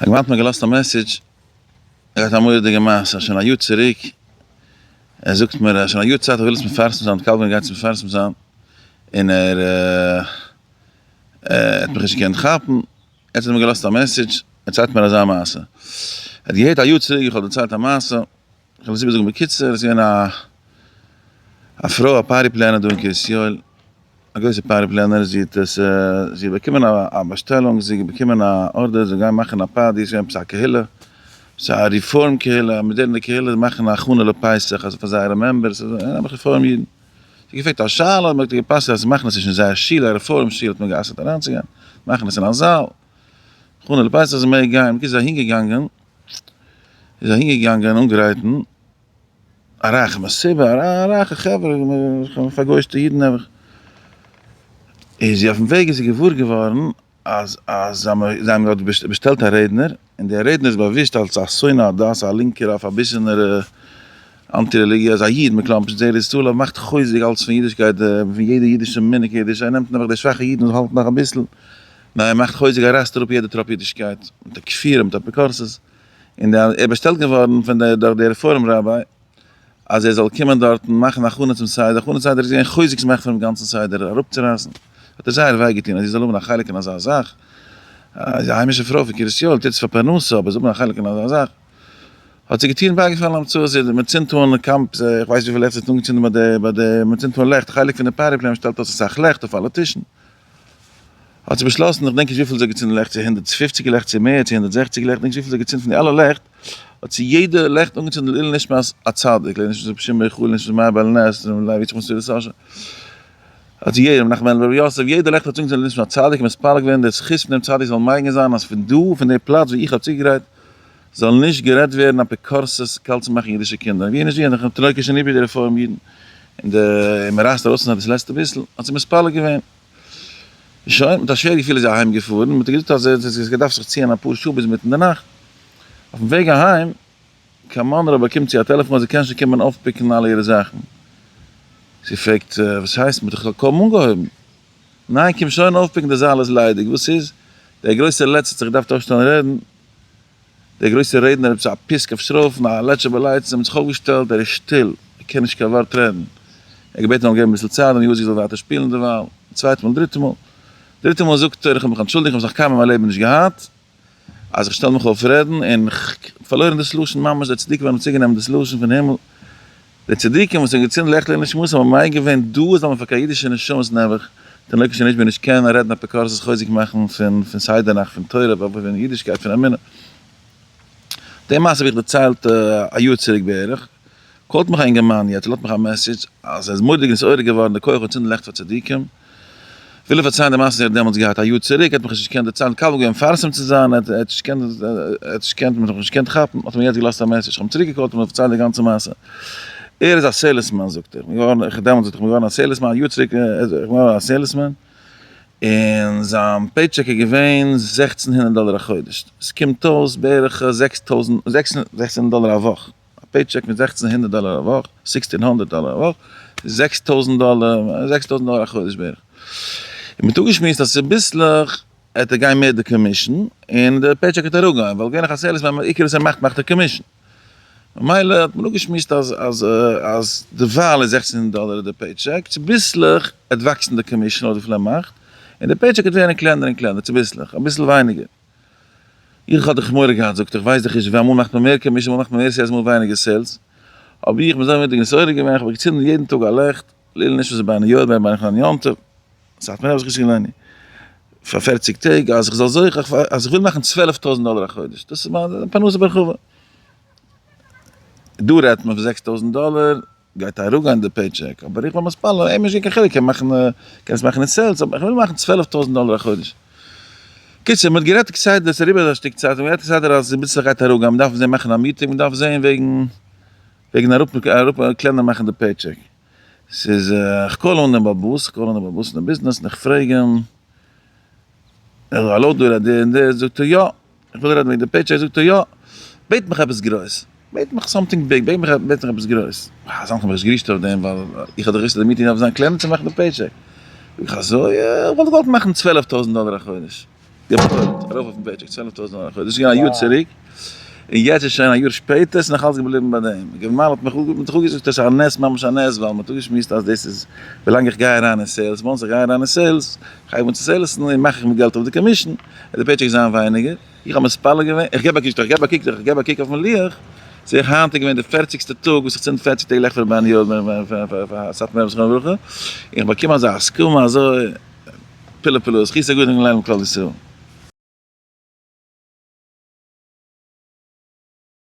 א געוואנט מיר געלאזט א message, ער האט א מורא'דיגע מעשה, שוין א יאר צוריק, ער זאגט מיר אז שוין א יאר צייט ער וויל עס מפרסם זיין, קאלווין גייט עס מפרסם זיין, און ער האט מיך נישט געקענט כאפן, יעצט האט ער מיר געלאזט א message, ער ציילט מיר אזא מעשה, ער האט געהערט א יאר צוריק איך האב דערציילט א מעשה, איך וועל עס איבערזאגן בקיצור, עס איז געווען א א פרוי א party planner דא אין קרית יואל, א גרויסע party planner, זי האט עס זי האט באקומען א באשטעלונג, זי האט באקומען א order זי זאל גיין מאכן א party, עס איז געווען עפעס א קהילה, עפעס א רעפארם קהילה, א מאדערנע קהילה, מאכן א הכנה לפסח אזוי פאר זייערע members, אזעלכע רעפארם אידן, זי האט געפרעגט א שאלה, מען האט איר גע'פסק'ט אז זיי מאכן עס נישט אין זייער שול, א רעפארם שול האט מען גע'אסר'ט אריינצוגיין, מאכן עס אין א זאל, הכנה לפסח זי מעג גיין, בקיצור זי איז אהינגעגאנגען, איז אהינגעגאנגען אנגרייטן א רייכע מסיבה, א רייכע חברה, פארגויאישטע אידן נעבעך, איז זי אויפן וועג איז זי געוואר געווארן אז אז זיי האבן דארט באשטעלט א רעדנער, און דער רעדנער איז באוויסט אלס א שונא הדת, א לינקער א פארביסענער אנטי רעליגיע, אז א איד מקלאמפערשט זרע ישראל, ער מאכט חוזק אלס פון אידישקייט, פון יעדע אידישע מנהג אידיש, ער נעמט נעבעך די שוואכע אידן וואס האלטן נאך אביסל, ניין ער מאכט חוזק ער רייסט אראפ יעדע טראפ אידישקייט, מיט א כפירה מיט אפיקורסות, און ער איז באשטעלט געווארן פון די דורך די רעפארם ראביי אז ער זאל קומען דארטן מאכן הכנה צום סדר, הכנה סדר איז געווען חוזק צו מאכן פונעם גאנצן סדר אראפצורייסן, האט איר זייער וויי געטון אז זי זאל האבן א חלק אין אזא זאך, זי איז א היימישע פרוי פון קרית יואל טוט עס פאר פרנסה אבער זאל האבן א חלק אין אזא זאך, האט זי געטון בייגעפאלן המצאה זי מען צינדט אן קאמפ איך ווייס וויפיל לעכט זי האט אנגעצינדן ביי די ביי די מען צינדט אן לעכט חלק פון די party plan שטעלט אויס אסאך לעכט אויף אלע טישן. האט זי באשלאסן, איך דענק נישט וויפיל זי האט געצינדן לעכט, צו 150 לעכט צו מער, צו 160 לעכט, דענק נישט וויפיל זי האט געצינדן פון די אלע לעכט, האט זי יעדע לעכט אנגעצינדן לעילוי נשמת א צדיק, לעילוי נשמת רבי שמעון בר יוחאי, לעילוי נשמת מאיר בעל נס, לעילוי יצחק בן שרה סאשע, האט זי יעדע, מנחם מענדל ברבי יוסף, יעדע לעכט האט זי אנגעצינדן לעילוי נשמת א צדיק און מתפלל געווען די זכות פון דעם צדיק זאל מגין זיין אז פון דא, פון די פלאץ וואו איך האב צוגעגרייט, זאל נישט גערעדט ווערן אפיקורסות קאלט צו מאכן אידישע קינדער, ווי נישט ווי, נאך תינוקות של נביא די רעפארם אידן, און די און מען רייסט ארויס פון זיי דאס לעצטע ביסל, האט זי מתפלל געווען. שוין, מיט א שווער געפיל איז זי אהיים געפארן, מען האט איר געזאגט אז זי האט געדארפט זיך ציען אפאר שעה ביז מיטן די נאכט. אויפן וועג אהיים קיין מאנרא באקומט זי א טעלעפאן אז זי קען שוין קומען אויפ pick ן אלע אירע זאכן. זי פרעגט, וואס הייסט? מען האט דאך קוים אנגעהויבן. ניין, קום שוין אויפ pick ן, די זאל איז ליידיג. וואס איז? דער גרויסער לץ האט זיך געדארפט אויפשטעלן רעדן. דער גרויסער רעדנער עפעס א פיסק אויף שרויפן, א לעטשע באלייצן, האבן זיך אויפגעשטעלט, ער איז שטיל, ער קען נישט קיין ווארט רעדן. ער האט געבעטן מ'זאל געבן אביסל צייט, די music זאל ווייטער שפילן דערווייל. צווייטע מאל, דריטע מאל. דריטע מאל זאגט ער, איך האב מיך אנטשולדיגט, איך האב זיך קיינמאל אין מיין לעבן נישט געהאט, אז איך שטעל מיך אויף רעדן, און כ'האב פארלוירן דאס לשון ממש, די צדיקים האבן צוגענומען דאס לשון פון הימל. די צדיקים וואס האבן געצינדן לעכט לעילוי נשמתם האבן מעיד געווען דא זאל מען פאר קיין אידישע נשמות נעבעך תינוקות של נשבו נישט קענען רעדן אפיקורסות חוזק מאכן פון פון סדר נאכט פון תורה אבער פון אידישקייט פון אמונה. די מעשה האב איך דערציילט א יאר צוריק בערך, call ט מיך א אינגערמאן יעצט ער לאזט מיך א message אז ער איז מורא'דיג נתעורר געווארן די כח פון צינדן לעכט פאר צדיקים, וויל ער פארציילן די מעשה וואס ער האט דעמאלטס געהאט א יאר צוריק, ער האט מיך נישט געקענט דערציילן, מקבל געווען מפרסם צו זיין, ער האט נישט געקענט, ער האט נישט געקענט, מען האט מיך נישט געקענט כאפן, האט ער מיר יעצט געלאזט א message, איך האב אים צוריק גע call ט און מיר פארציילט די גאנצע מעשה. ער איז א salesman זאגט ער, איך בין געווארן, איך דעמאלטס זאגט ער, איך בין געווארן א salesman א יאר צוריק, איך בין געווארן א salesman, און זיין paycheck איז געווען 1600 דאלער א חודש, עס קומט אויס בערך 6000, 1600 דאלער א וואך. א paycheck מיט 1600 דאלער א וואך, 1600 דאלער א וואך, 6000 דאלער, 6000 דאלער א חודש בערך. און מ'האט אפגעשמועסט אז צוביסלעך וועט ער גיין מער די commission, און די paycheck וועט אראפגיין, ווייל געווענליך א salesman עיקר וואס ער מאכט מאכט ער commission. ממילא האט מען אפגעשמועסט אז אז אז דערווייל איז 1600 דאלער די paycheck, צוביסלעך וועט וואקסן די commission לויט וויפיל ער מאכט, און די paycheck וועט ווערן קלענער און קלענער צוביסלעך, אביסל ווייניגער. איך האב דאך מורא געהאט, זאגט ער, איך ווייס דאך נישט ווי אמאל מאכט מען מער commission, אמאל מאכט מען מער sales, אמאל ווייניגער sales, אבער איך בין זייער מורא'דיג נתעורר געווען, איך האב געצינדן יעדן טאג א לעכט, לעילוי נשמת רבינו יואל בן רבי חנן יום טוב, סאטמאר רב זכותו יגן עלינו, פאר פערציג טעג, אז איך זאל זוכה, אז איך וויל מאכן 12,000 דאלער א חודש, דאס איז מיין פרנסה ברחבה. דא רעדט מען פון 6,000 דאלער, גייט אראפגיין די paycheck, אבער איך בין מתפלל, אים איז נישט קיין חילוק, קען מאכן, קען עס מאכן אין sales, אבער איך וויל מאכן 12,000 דאלער א חודש. קיצור, מ'האט גערעדט כסדר, ס'איז אריבער א שטיק צייט, מ'האט גערעדט כסדר אז אביסל גייט אראפגיין, מ'דארף זען מאכן א meeting, מ'דארף זען וועגן, וועגן אראפ, אראפ, קלענער מאכן די paycheck. ס'איז, איך call אן דעם באלעבאס, איך call אן דעם באלעבאס פון די ביזנעס און איך פרעג אים, האלא דא רעדט דער און דער, זאגט ער יא, איך וויל רעדן וועגן די paycheck, זאגט ער יא, בעט מיך עפעס גרויס, בעט מיך something big, בעט מיך בעט מיך עפעס גרויס, אה, זאנט האב איך נישט גערישט אויף דעם, ווייל איך האב דאך געוואוסט אז די meeting דארף זיין קלענער צו מאכן די paycheck, זאג איך אזוי, איך וואלט געוואלט מאכן 12,000 דאלער א חודש. געפועלט ארויף אויפן paycheck 12,000 דאלער א חודש, דאס איז געווען א יאר צוריק, און יעצט איז שוין א יאר שפעטער, ס'איז נאך אלץ געבליבן ביי דעם. געוואלד האט מיך אפגעזאגט עס איז א נס ממש א נס, ווייל מ'האט אפגעשמועסט אז דאס איז ווילאנג איך גיי אריין אין sales, once איך גיי אריין אין sales, איך הייב אן צו sales ן און מאך איך מיט געלט אויף די commission, וועט די paycheck זיין ווייניגער. איך האב מתפלל געווען, איך געב א קוק, איך געב א קוק, איך געב א קוק אויפן לוח, זעה איך היינט איז געווען די פערציגסטע טאג וואס איך צינד פערציג טעג לעכט פאר רבינו יואל פאר סאטמאר רב זכרונו לברכה, איך באקום אזא הסכמה אזוי, פלאי פלאות, זכות הגדול אין לערנען כלל ישראל.